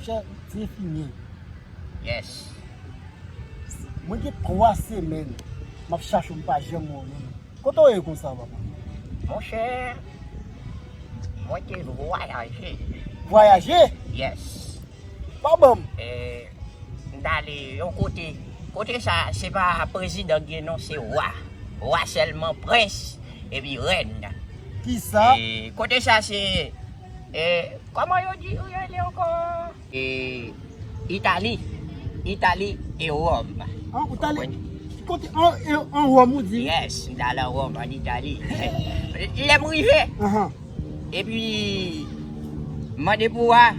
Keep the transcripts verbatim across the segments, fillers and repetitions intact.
Chè, ti enfimye. Yes. Mwen gen twa semèn m ap chache w, m pa janm wè w, non. Kote w ye konsa, papa? Monchè, mwen te vwayaje. Vwayaje? Yes. Pa ban m. E, m t ale yon kote. Kote sa, se pa prezidan k gen non, se wa. Wa sèlman, prens, epi rèn. Kisa? E, kote sa, se, e, kòman yo di, yo rele ankò? E, Itali. Itali e Wòm. An, ou t ale? Konprann? Ki kote? An, e, an Wòm, ou di? Yes, m t al an Wòm, an Itali. Lè m rive, Ahan. epi m mande pou wa,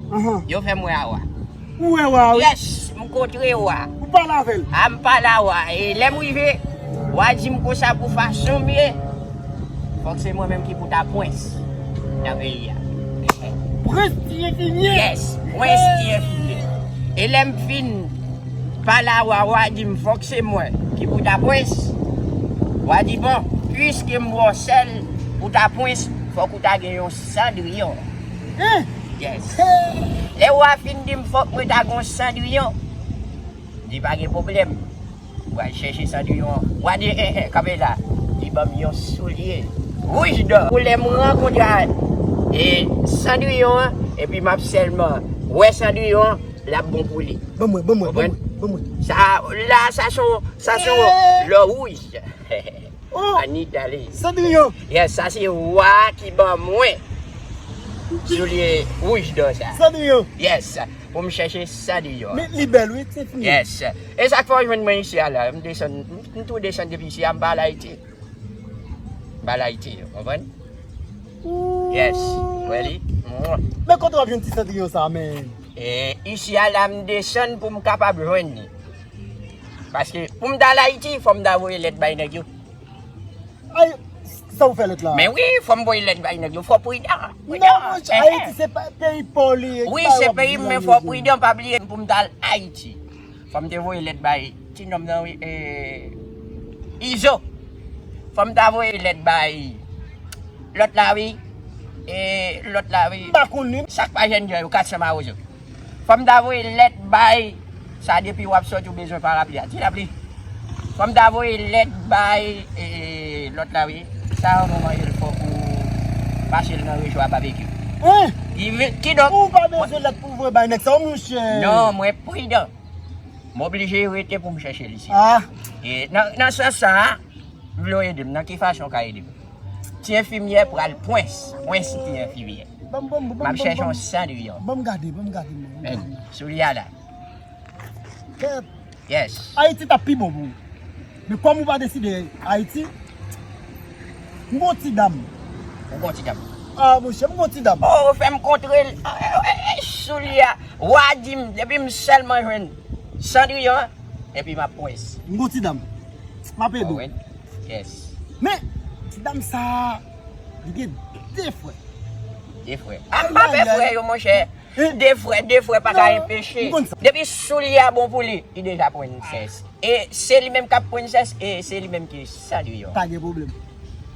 Ahan. yo fè m wè a wa. Ou wè wa, wi? Yes, m kontre wa. Ou pale avè l? A, m pale a wa. E lè m rive, wa di m konsa pou fason m ye, fòk se mwen menm ki pou ta prens nan peyi a. Prens ti enfimye? Yes, prens ti enfimye. E lè m fin pale a wa, wa di m fòk se mwen ki pou ta prens. Wa di, bon, piske m wè w sèl pou ta prens, fòk ou ta gen yon Cendrillon. Hein? Yes. Lè wa fin di m fòk mwen ta gen yon Cendrillon, m di pa gen pwoblèm. Mwen al chèche Cendrillon an. Mwen di, eh, eh, kanpe la. Li ban m yon soulye wouj dò. Pou lè m rankontre a, e, Cendrillon an, epi m ap sèlman wè Cendrillon an, l ap bon pou li. Ban mwen, ban mwen, ban mwen, ban mwen. Sa, la, sa se yon, sa se yon lò wouj. Oh! Anita li. Cendrillon. Yes, sa se wa ki ban mwen soulye wouj dò sa. Cendrillon. Yes, pou m chèche Cendrillon. Men li bèl, wi, ti enfimye. Yes. E sa k fè w jwenn mwen isi a la, m desann, m, m tou desann depi isi a, m pa al Ayiti. M pa al Ayiti, ou konprann? Ooh. Yes. Wè li? Mwen. Men kote w ap jwenn ti Cendrillon sa, men? E, isi a la, m desann pou m kapab jwenn li. Paske pou m ta al Ayiti, fò m ta voye lèt bay nèg yo. Ay, sa ou fè lèt la? Men wi, fò m voye lèt bay nèg yo, fò pridan. Non, pridan. Monchè, eh, Ayiti se pa, peyi pa w li ye. Wi, se peyi m, men fò pridan, pa bliye pou m ta al Ayiti. Fò m te voye lèt bay ti nonm nan, wi, e, Izo. Fò m ta voye lèt bay lòt la, wi. E, lòt la, wi. M pa konn li. Sa k pa jèn jan yo, kat san mawozo. Fò m ta voye lèt bay, sa depi w ap sòti ou bezwen parapli a. Ti lapli. Fò m ta voye lèt bay, e, lòt la, wi. Sa yon moman yo fò pou pase l nan rejo a babekyou. Hein? Ki vi-, kidonk, ou pa bezwen lèt pou voye bay nèg sa, monchè. Non, mwen pridan. M oblije rete pou m chèche li isi. Ah. E nan, nan sans sa a, m vle w ede m. Nan ki fason w ka ede m? Ti enfimyè pral pwens. Pwens ti enfimyè. Ban m, ban m, ban m, M ap chèche yon Cendrillon. Ban m gade, ban m gade, non. Men, soulye a la. Kèt. Yes. Ayiti t ap pi bon pou ou. Men kòm ou pa deside Ayiti, m gon ti dam. Ou gon ti dam? Ah, monchè, m gon ti dam. Oh, ou fè m kontre l. Ah, eh, eh, eh, soulye a. Wa di m, depi m sèlman jwenn Cendrillon, epi m ap pwens. M gon ti dam. M ap ede w. Yes. Men, ti dam sa, li gen de frè. De frè. Ah, m pa pè frè yo, monchè. De frè, de frè pa ka enpeche. Depi soulye a bon pou li, li deja pwensès. E se li menm k ap pwensès, e se li menm ki Cendrillon. Pa gen pwoblèm.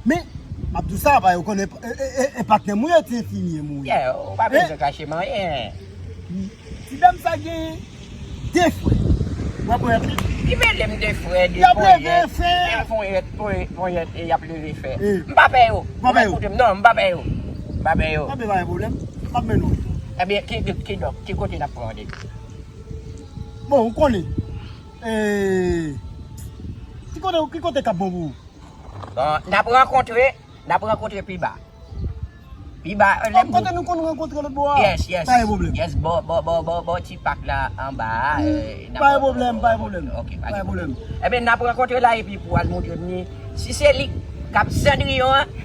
Men, m ap di w sa, pa yo konnen, e, e, e, e patnè m ou ye, ti enfimyè m ou ye. Yeah, ou pa bezwen kache m anyen. Ti dam sa gen de frè. W ap wè li. Li mele m de frè, de ponyèt. De ponyèt, ponyèt, ponyèt, e y ap leve fè. M pa pè yo. Ou pa pè yo? Ou koute m, non, m pa pè yo. M pa pè yo. Pa pè, pa gen pwoblèm. M ap mennen w. Ebyen, ki, ki, kidonk, ki kote n ap pran randevou? Bon, ou konnen. E, ki kote, ki kote k ap bon pou ou? Bon, n ap rankontre N ap rankontre pi ba. Pi ba, lè m... Kote nou konn rankontre lòt bò a? Yes, yes. Pa gen pwoblèm. Yes, bò, bò, bò, bò, bò ti pak la anba a. eh, n ap Pa gen pwoblèm, pa gen pwoblèm. Ok, pa Pa gen gen pwoblèm. Ebyen, n ap rankontre la epi pou al montre m li. Si se li k ap Sandriyon an,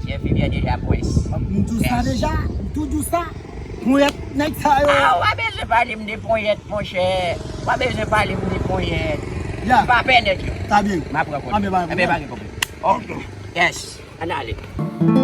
Chèf Fibè deja pwens. M di w sa deja, m tou di w sa. Ponyèt nèg sa yo. Ah, w pa bezwen pale m de ponyèt, monchè. W pa bezwen pale m de ponyèt. Ya. Pa pè nèg yo. Ta byen. M ap rankontre. Anben, pa gen Anben, pa pwoblèm. gen pwoblèm. Ok. Yes. Ann ale.